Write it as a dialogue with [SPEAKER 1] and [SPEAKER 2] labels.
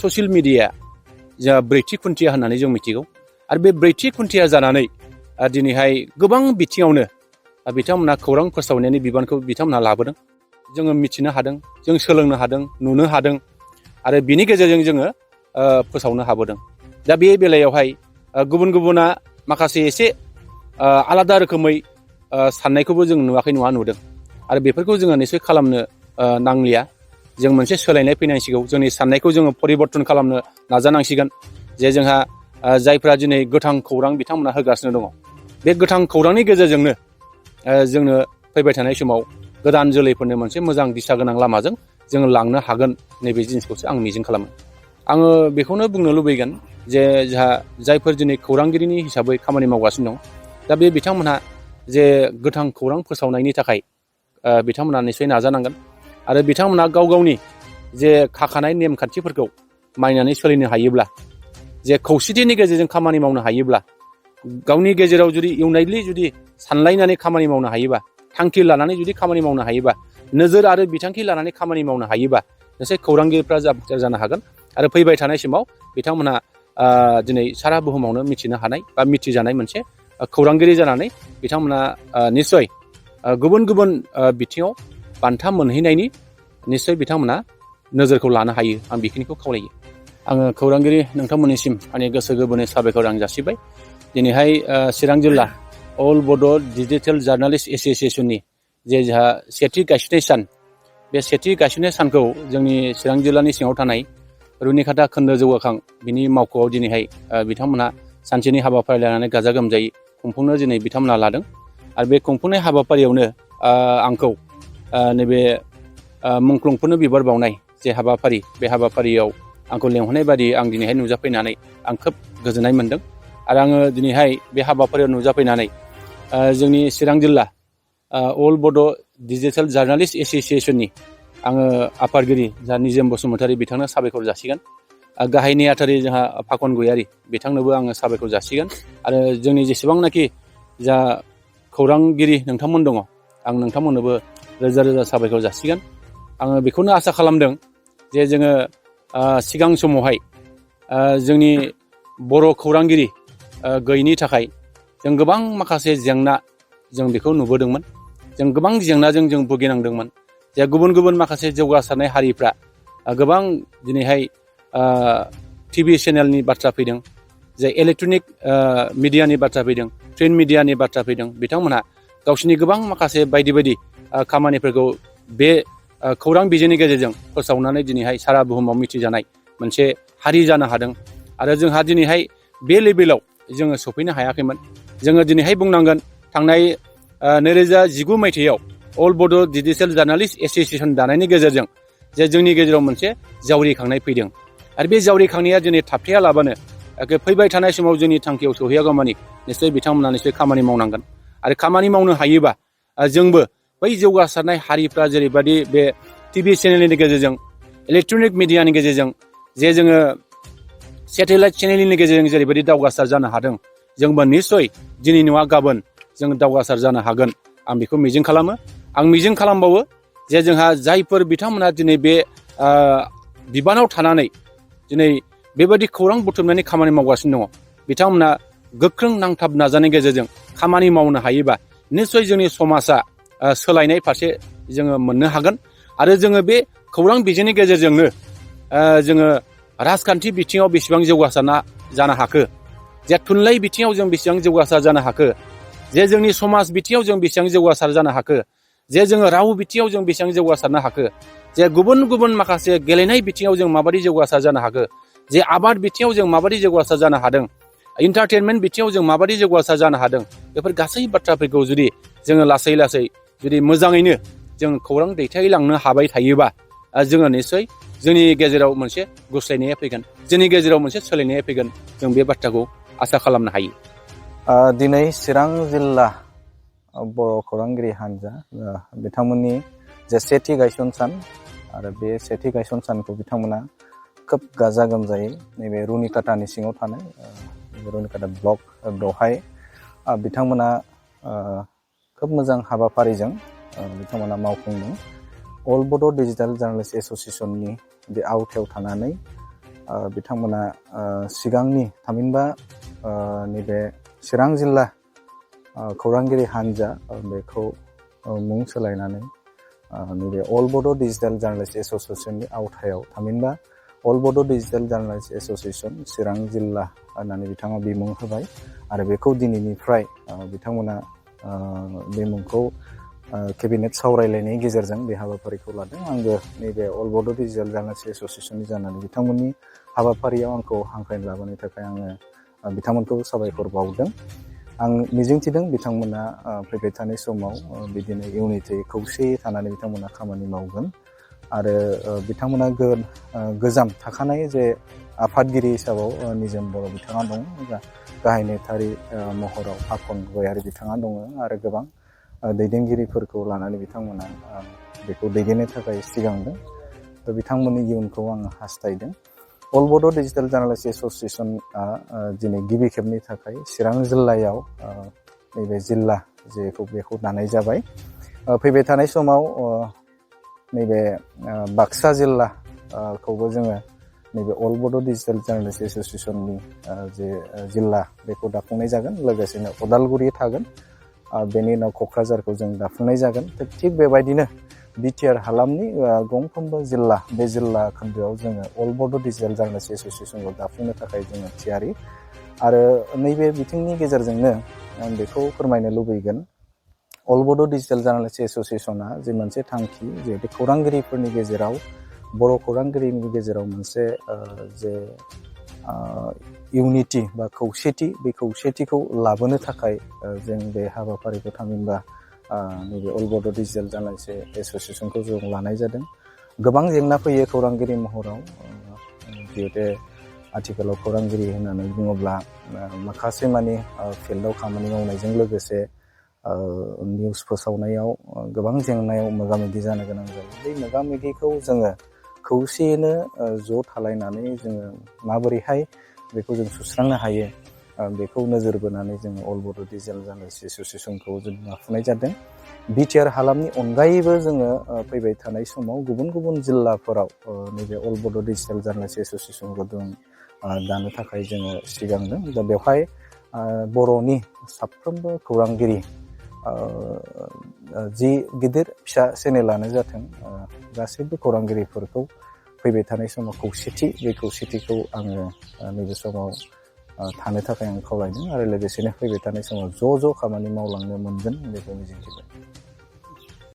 [SPEAKER 1] Social media जा ब्रैथि खुन्थिया होननानै जों मिथिगौ आरो बे ब्रैथि खुन्थिया जानानै दिनैहाय गोबां बिथिङावनो बिथांमोना खौरां फोसावनायनि बिबानखौ बिथांमोना लाबोदों। जोङो मिथिनो हादों, जों सोलोंनो हादों, नुनो हादों आरो बिनि गेजेरजों जोङो फोसावनो हाबोदों। दा बे बेलायावहाय गुबुन गुबुना माखासे एसे आलादा रोखोमै साननायखौबो जों नुवाखै नङा नुदों आरो बेफोरखौ जोङो निसय खालामनो नांलिया। जों मोनसे सोलायनाय फैनांसिगौ, जोंनि साननायखौ जोङो परिबर्तन खालामनो नाजानांसिगोन जे जोंहा जायफ्रा दिनै गोथां खौरां बिथांमोना होगासिनो दङ, बे गोथां खौरांनि गेजेरजोंनो जोंनो फैबाय थानाय समाव गोदान जोलैफोरनो मोनसे मोजां दिशा गोनां लामाजों जोङो लांनो हागोन, नैबे जिनिसखौसो आं मिजिं खालामो। आङो बेखौनो बुंनो लुबैगोन जे जोंहा जायफोर दिनै खौरांगिरिनि हिसाबै खामानि मावगासिनो दं, दा बे बिथांमोनहा जे गोथां खौरां फोसावनायनि थाखाय बिथांमोना निसय नाजानांगोन आरो बिथांमोना गाव गावनि जे खाखानाय नेमखान्थिफोरखौ मानिनानै सोलिनो हायोब्ला, जे खौसेथिनि गेजेरजों खामानि मावनो हायोब्ला, गावनि गेजेराव जुदि इउनाइटलि जुदि सानलायनानै खामानि मावनो हायोबा, थांखि लानानै जुदि खामानि मावनो हायोबा, नोजोर आरो बिथांखि लानानै खामानि मावनो हायोबा निसय खौरांगिरिफ्रा जाफुंसार जानो हागोन आरो फैबाय थानाय समाव बिथांमोनहा दिनै सारा बुहुमावनो मिथिनो हानाय बा मिथिजानाय मोनसे खौरांगिरि जानानै बिथांमोना निसय गुबुन गुबुन बिथिङाव बान्था मोनहैनायनि निसय बिथांमोना नोजोरखौ लानो हायो। आं बेखिनिखौ खावलायो। आङो खौरांगिरि नोंथांमोननिसिम आंनि गोसो गोरबोनि साबायखर आं जासिबाय। दिनैहाय चिरां जिल्ला अल बड' डिजिटेल जार्नालिस्ट एस'सियेसननि जे जोंहा सेथि गायसननाय सान, बे सेथि गायसननाय सानखौ जोंनि चिरां जिल्लानि सिङाव थानाय रुनिखाता खोन्दो जौगाखां बिनि मावख'आव दिनैहाय बिथांमोनहा सानसेनि हाबाफारि लानानै गाजा गोमजायै खुंफुंनो दिनै बिथांमोनहा लादों आरो बे खुंफुंनाय हाबाफारियावनो आंखौ नैबे मुंख्लंफोरनो बिबार बावनाय जे हाबाफारि, बे हाबाफारियाव आंखौ लेंहरनाय बादि आं दिनैहाय नुजाफैनानै आं खोब गोजोननाय मोनदों आरो आङो दिनैहाय बे हाबाफारियाव नुजाफैनानै जोंनि चिरां जिल्ला अल बड' डिजिटेल जार्नालिस्ट एस'सियेसननि आङो आफादगिरि जा निजोम बसुमतारी बिथांनो साबायखर जासिगोन। गाहाय नेहाथारि जोंहा फाखन गयारि बिथांनोबो आङो साबायखर जासिगोन आरो जोंनि जेसेबांनाखि जा खौरांगिरि नोंथांमोन दङ, आं नोंथांमोननोबो रोजा रोजा साबायखर जासिगोन। आङो बेखौनो आसा खालामदों जे जोङो सिगां समावहाय जोंनि बर' खौरांगिरि गैयैनि थाखाय जों गोबां माखासे जेंना जों बेखौ नुबोदोंमोन। जों गोबां जेंनाजों जों भुगिनांदोंमोन जे गुबुन गुबुन माखासे जौगासारनाय हारिफ्रा गोबां दिनैहाय टिभि चेनेलनि बाथ्रा फैदों, जे इलेक्ट्रनिक मिडियानि बाथ्रा फैदों, प्रिन्ट मिडियानि बाथ्रा फैदों। बिथांमोनहा गावसिनि गोबां माखासे बायदि बायदि खामानिफोरखौ बे खौरां बिजोंनि गेजेरजों फोसावनानै दिनैहाय सारा बुहुमाव मिथिजानाय मोनसे हारि जानो हादों आरो जोंहा दिनैहाय बे लेभेलाव जोङो सफैनो हायाखैमोन। जोङो दिनैहाय बुंनांगोन थांनाय 2019 मायथाइयाव अल बड' डिजिटेल जार्नालिस्ट एस'सियेसन दानायनि गेजेरजों जे जोंनि गेजेराव मोनसे जावरिखांनाय फैदों आरो बे जावरिखांनाया दिनै थाबथायालाबानो फैबाय थानाय समाव जोंनि थांखियाव सौहैयागौमानि निश्चय बिथांमोना निश्चय खामानि मावनांगोन आरो खामानि मावनो हायोबा जोंबो बै जौगासारनाय हारिफ्रा जेरैबायदि बे टिभि चेनेलनि गेजेरजों, इलेक्ट्रनिक मिडियानि गेजेरजों, जे जोङो सेटेलाइट चेनेलनि गेजेरजों जेरैबायदि दावगासार जानो हादों, जोंबो निस्सय दिनै नङा गाबोन जों दावगासार जानो हागोन। आं बेखौ मिजिं खालामो। आं मिजिं खालामबावो जे जोंहा जायफोर बिथांमोना दिनै बे बिबानाव थानानै दिनै बेबायदि खौरां बुथुमनानै खामानि मावगासिनो दङ, बिथांमोना गोख्रों नांथाब नाजानायनि गेजेरजों खामानि मावनो हायोबा निस्सय जोंनि समाजा सोलायनाय फारसे जोङो मोननो हागोन आरो जोङो बे खौरां बिजोंनि गेजेरजोंनो जोङो राजखान्थि बिथिङाव बेसेबां जौगासारना जानो हाखो, जे थुनलाइ बिथिङाव जों बेसेबां जौगासार जानो हाखो, जे जोंनि समाज बिथिङाव जों बेसेबां जौगासार जानो हाखो, जे जोङो राव बिथिङाव जों बेसेबां जौगासारनो हाखो, जे गुबुन गुबुन माखासे गेलेनाय बिथिङाव जों माबायदि जौगासार जानो हाखो, जे आबाद बिथिङाव जों माबायदि जौगासार जानो हादों, इन्टारटेनमेन्ट बिथिङाव जों माबायदि जौगासार जानो हादों, बेफोर गासै बाथ्राफोरखौ जुदि जोङो लासै लासै जुदि मोजाङैनो जों खौरां दैथायलांनो हाबाय थायोबा जोङो निस्सय जोंनि गेजेराव मोनसे गुस्लायनाया फैगोन, जोंनि गेजेराव मोनसे सोलायनाया फैगोन। जों बे बाथ्राखौ आसा खालामनो हायो।
[SPEAKER 2] दिनै चिरां जिल्ला बर' खौरांगिरि हान्जा बिथांमोननि जे सेथि गायसन सान आरो बे सेथि गायसन सानखौ बिथांमोना खोब गाजा गोमजायै नैबे रुनिकाटानि सिङाव थानाय रुनिकाटा ब्लक बेवहाय बिथांमोना खोब मोजां हाबाफारिजों बिथांमोना मावफुंदों। अल बड' डिजिटेल जार्नालिस्ट एस'सियेसननि बे आवथायाव थानानै बिथांमोना सिगांनि थामहिनबा नैबे चिरां जिल्ला खौरांगिरि हान्जा बेखौ मुं सोलायनानै नैबे अल बड' डिजिटेल जार्नालिस्ट एस'सियेसननि आवथायाव थामहिनबा अल बड' डिजिटेल जार्नालिस्ट एस'सियेसन चिरां जिल्ला होननानै बिथाङा बिमुं होबाय आरो बेखौ दिनैनिफ्राय बिथांमोना बे मुंखौ केबिनेट सावरायलायनायनि गेजेरजों बे हाबाफारिखौ लादों। आंबो नैबे अल बड' डिजिटेल जार्नालिस्ट एस'सियेसननि जानानै बिथांमोननि हाबाफारियाव आंखौ हांख्रायनो लाबोनायनि थाखाय आङो बिथांमोनखौ साबायखर बावदों। आं मिजिंथिदों बिथांमोना फैबाय थानाय समाव बिदिनो इउनिटि खौसेयै थानानै बिथांमोना खामानि मावगोन आरो बिथांमोना गोजाम थाखानाय जे आफादगिरि हिसाबाव निजोम बर' बिथाङा दं, गाहाय नेहाथारि महराव फाखन गयारि बिथाङा दङ आरो गोबां दैदेनगिरिफोरखौ लानानै बिथांमोना बेखौ दैदेननो थाखाय सिगांदों। थ' बिथांमोननि इयुनखौ आङो हास्थायदों। अल बड' डिजिटेल जार्नालिस्ट एस'सियेसनआ दिनै गिबि खेबनि थाखाय चिरां जिल्लायाव नैबे जिल्ला बेखौ दानाय जाबाय। फैबाय थानाय समाव नैबे बाक्सा जिल्लाखौबो जोङो नैबे अल बड' डिजिटेल जार्नालिस्ट एस'सियेसननि जे जिल्ला बेखौ दाफुंनाय जागोन। लोगोसेनो उदालगुरि थागोन, बेनि उनाव क'क्राझारखौ जों दाफुंनाय जागोन। थिग बेबायदिनो बिटिआर हालामनि गंफ्रोमबो जिल्ला, बे जिल्ला खोन्दोआव जोङो अल बड' डिजिटेल जार्नालिस्ट एस'सियेसनखौ दाफुंनो थाखाय जोङो थियारि। आरो नैबे बिथिंनि गेजेरजोंनो आं बेखौ फोरमायनो लुबैगोन, अल बड' डिजिटेल जार्नालिस्ट एस'सियेसना जे मोनसे थांखि, जे बे खौरांगिरिफोरनि गेजेराव, बर' खौरांगिरिनि गेजेराव मोनसे जे इउनिटि बा खौसेथि, बे खौसेथिखौ लाबोनो थाखाय जों बे हाबाफारिखौ थामहिनबा नैबे अल बड' डिजिटेल जार्नालिस्ट एस'सियेसनखौ जों लानाय जादों। गोबां जेंना फैयो खौरांगिरि महराव, जिहेतु आथिखालाव खौरांगिरि होननानै बुङोब्ला माखासे मानि फिल्डआव खामानि मावनायजों लोगोसे निउस फोसावनायाव गोबां जेंनायाव मोगा मोगि जानो गोनां जायो। बे मोगा मोगिखौ जोङो खौसेयैनो ज' थालायनानै जोङो माबोरैहाय बेखौ जों सुस्रांनो हायो, बेखौ नोजोर बोनानै जोङो अल बड' डिजिटेल जार्नालिस्ट एस'सियेसनखौ जों दाफुंनाय जादों। बिटिआर हालामनि अनगायैबो जोङो फैबाय थानाय समाव गुबुन गुबुन जिल्लाफोराव नैबे अल बड' डिजिटेल जार्नालिस्ट एस'सियेसनखौ जों दानो थाखाय जोङो सिगांदों। दा बेवहाय बर'नि साफ्रोमबो खौरांगिरि, जि गिदिर फिसा चेनेलानो जाथों, गासैबो खौरांगिरिफोरखौ फैबाय थानाय समाव खौसेथि, बे खौसेथिखौ आङो नैबे समाव थानो थाखाय आं खावलायदों आरो लोगोसेनो फैबाय थानाय समाव ज' ज' खामानि मावलांनो मोनगोन बेखौ मिजिंथिबाय।